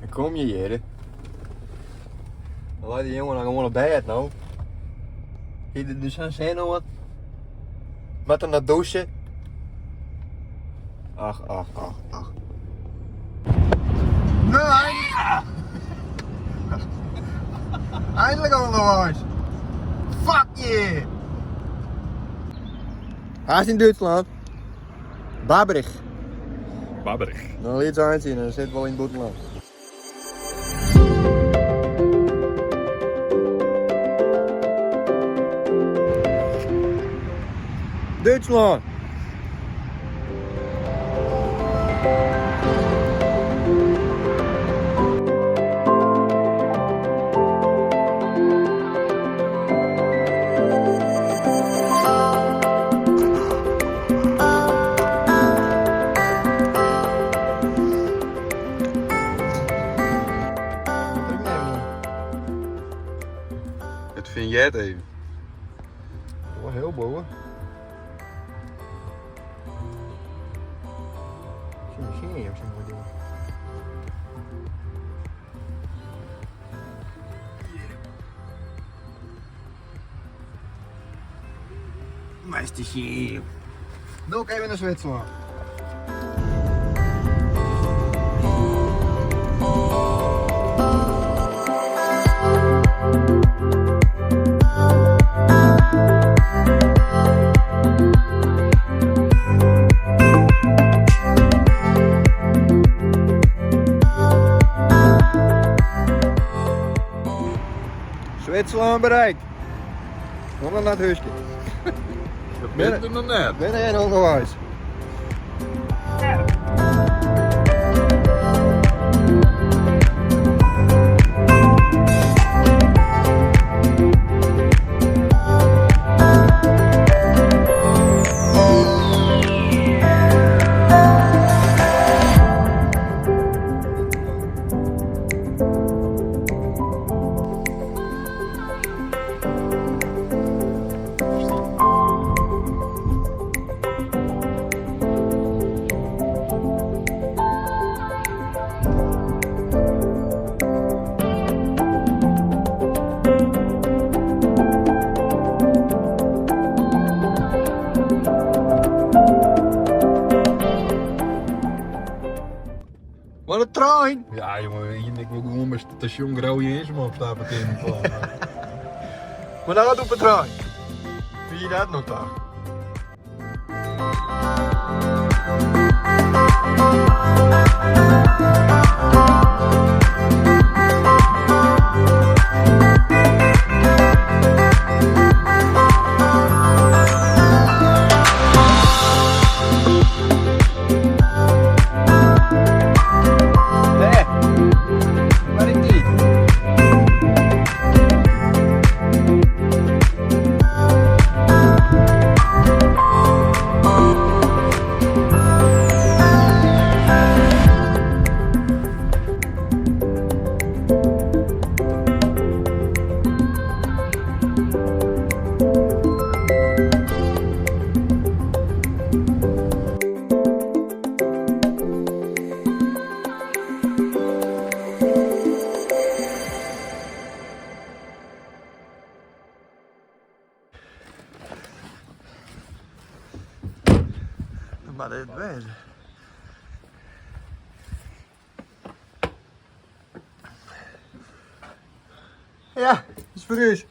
Dan kom je hjir. Dan leit de jongen dan gewoan op bêd no. Hie der dus sa'n sin oan. Moat er noch dûse. Ach, ach, ach, ach. No, eindelijk onderwijs. Fuck yeah! Hij is in Duitsland. Babberich. Babberich. Dan liet ze eind zien en zit wel in het buitenland. Duitsland. It finjet even. Wel heel boven. Zie je mooi ding. Meisterchef. Nog even naar Zwitserland. Zwitserland bereikt. Kom dan naar het huisje. Dat bent er nog net. Ben er onderwijs. Wat een trein! Ja, jongen, ik wil gewoon bij station Grauwe Insma opstappen in. Maar dan gaat op de trein. Wie dat nog daar? Nee, waar is die? Maar dit best. Ja, dat is voor u.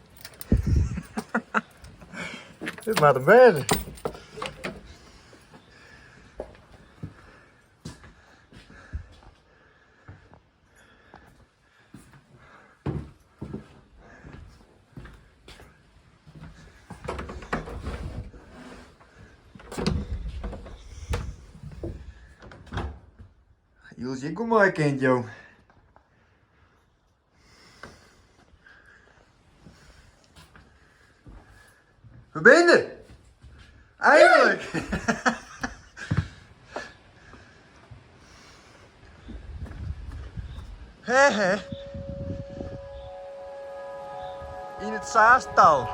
Dit maakt hem verder. Ilse, ik kom maar kind, joh. We zijn er! Eindelijk! Hè hè. In het Saastal.